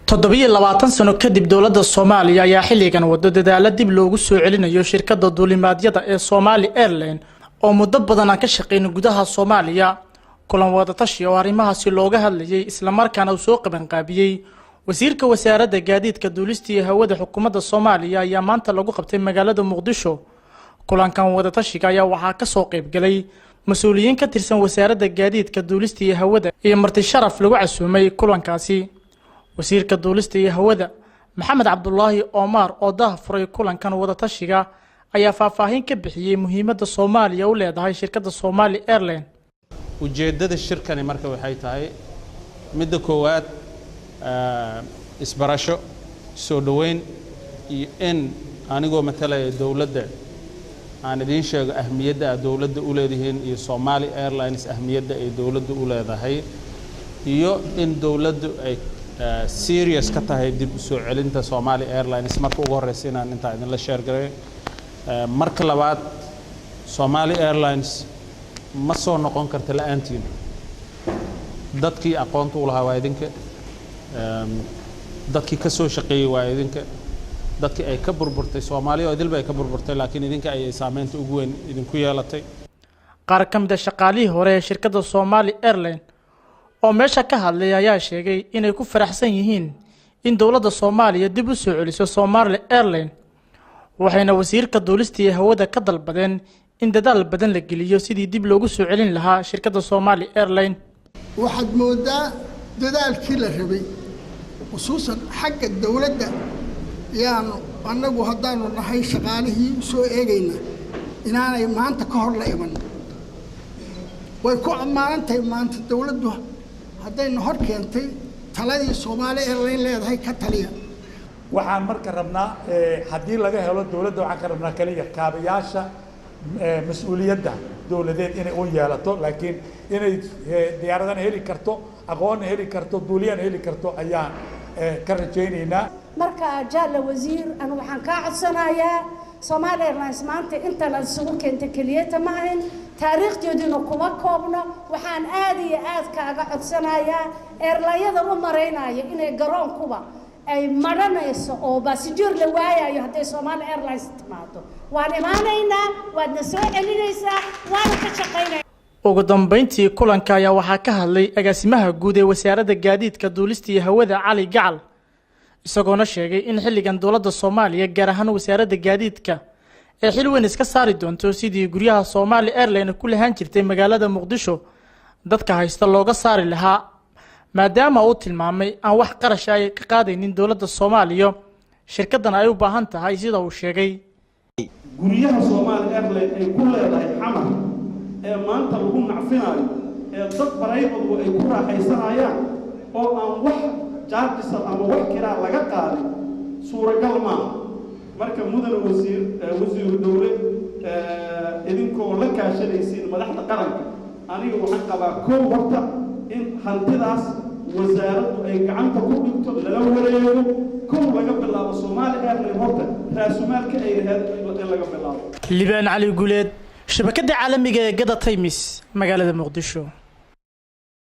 27 sano kadib, dowladda Soomaaliya ayaa xilligan wado dadaalo dib loogu soo celinayo shirkadda duulimaadyada ee Somali Airline oo muddo badan aan ka shaqayn gudaha Soomaaliya. Kulan wadatashi oo arrimahaasi looga hadlayay, islamarkaana uu soo qabanqaabiyey wasiirka wasaaradda gaadiidka, duulista iyo hawada xukuumadda Soomaaliya, ayaa maanta lagu qabtay magaalada Muqdisho. Kulankan wadatashiga ayaa waxaa kasoo qaybgalay mas-uuliyiin ka tirsan wasaaradda gaadiidka, duulista iyo hawada iyo marti sharaf lagu casuumay kulankaasi. Wasiirka duulista iyo hawada, Maxamed Cabdulaahi Omar, oo daha furay kulankan wadatashiga, ayaa faahfaahin ka bixiyey muhiimadda Soomaaliya u leedahay shirkadda Somali Airline. Ujeeddada shirkani marka waxay tahay, midda koowaad, isbarasho, soo dhoweyn iyo in anigoo matalaya dowladda aan idiin sheego ahmiyadda aad dowladda u leedihiin iyo Somali Airlines ahmiyadda ay dowladda u leedahay, iyo in dowladdu ay serious ka tahay dib u soo celinta Somali Airlines. Marka ugu horreysa inaan intaa idinla share gareeyo. Marka labaad, Somali Airlines ma soo noqon karta la-aantiin. Dadkii aqoonta u lahaa waa idinka, dadkii ka soo shaqeeyey waa idinka, dadkii ay ka burburtay Soomaaliya oo idilba ay ka burburtay, laakiin idinka ayay saameynta ugu weyn idinku yeelatay. Qaar ka mid a shaqaalihii hore ee shirkadda Somali Airline oo meesha ka hadlay ayaa sheegay inay ku faraxsan yihiin in dowladda Soomaaliya dib u soo celiso Somali Airline, waxayna wasiirka duulista iyo hawada ka dalbadeen in dadaal badan la geliyo sidii dib loogu soo celin lahaa shirkadda Somali Airline. Waxaad moodaa dadaalkii la rabay, khusuusan xagga dowladda, yaanu annagu haddaanu nahay shaqaalihii soo eegayna inaanay maanta ka hor la iman. Way ku ammaanan tahay maanta dowladdu haddayna hor keentay taladii Soomaali Airline leedahay ka taliya. Waxaan marka rabnaa, haddii laga helo dowladda, waxaan ka rabnaa kaliya kaabayaasha mas-uuliyadda dowladeed inay u yeelato, laakiin inay diyaaradana heli karto, aqoonna heli karto, duuliyana heli karto ayaan ka rajaynaynaa. Marka, jaalla wasiir, anu waxaan kaa codsanayaa, Somaali Airlines maanta intan aad isugu keentay keliyata ma ahayn, taariikhdoodiina kuma koobno. Waxaan aad iyo aad kaaga codsanayaa, airline-yada u maraynaya inay garoonkuba ay madhanayso oo baasijoor la waayayo hadday Somaali Airlines timaado. Waan imaanaynaa, waadna soo celinaysaa, waana ka shaqaynaya. Ugu dambeyntii, kulanka ayaa waxaa ka hadlay agaasimaha guud ee wasaaradda gaadiidka, duulista iyo hawada, Cali Gacal, isagoona sheegay in xilligan dowladda Soomaaliya, gaar ahaan wasaaradda gaadiidka, ay xil weyn iska saari doonto sidii guryaha Somali Airline ku lahaan jirtay magaalada Muqdisho dadka haysta looga saari lahaa, maadaama uu tilmaamay aan wax qarash ay ka qaadaynin dowladda Soomaaliya, shirkaddan ay u baahan tahay, sida uu sheegay. Guryaha Soomaali Airline ay ku leedahay Xamar ee maanta lagu nacfinaayo ee dad private-du ay ku raaxaysanayaan oo aan wax charges ah ama wax kiraa laga qaadin, suuragal maaha. Marka, mudane wasiir, wasiiru dowle, idinkoo la kaashanaysiin madaxda qaranka, aniga waxaan qabaa, kow, horta in hantidaas wasaaraddu ay gacanta ku dhigto, lala wareego, kow laga bilaabo Soomaali Airline horta raasumaalka ay ahayd in laga bilaabo. Libaan Cali Guuleed, shabakadda caalamiga ee Gada Times, magaalada Muqdisho.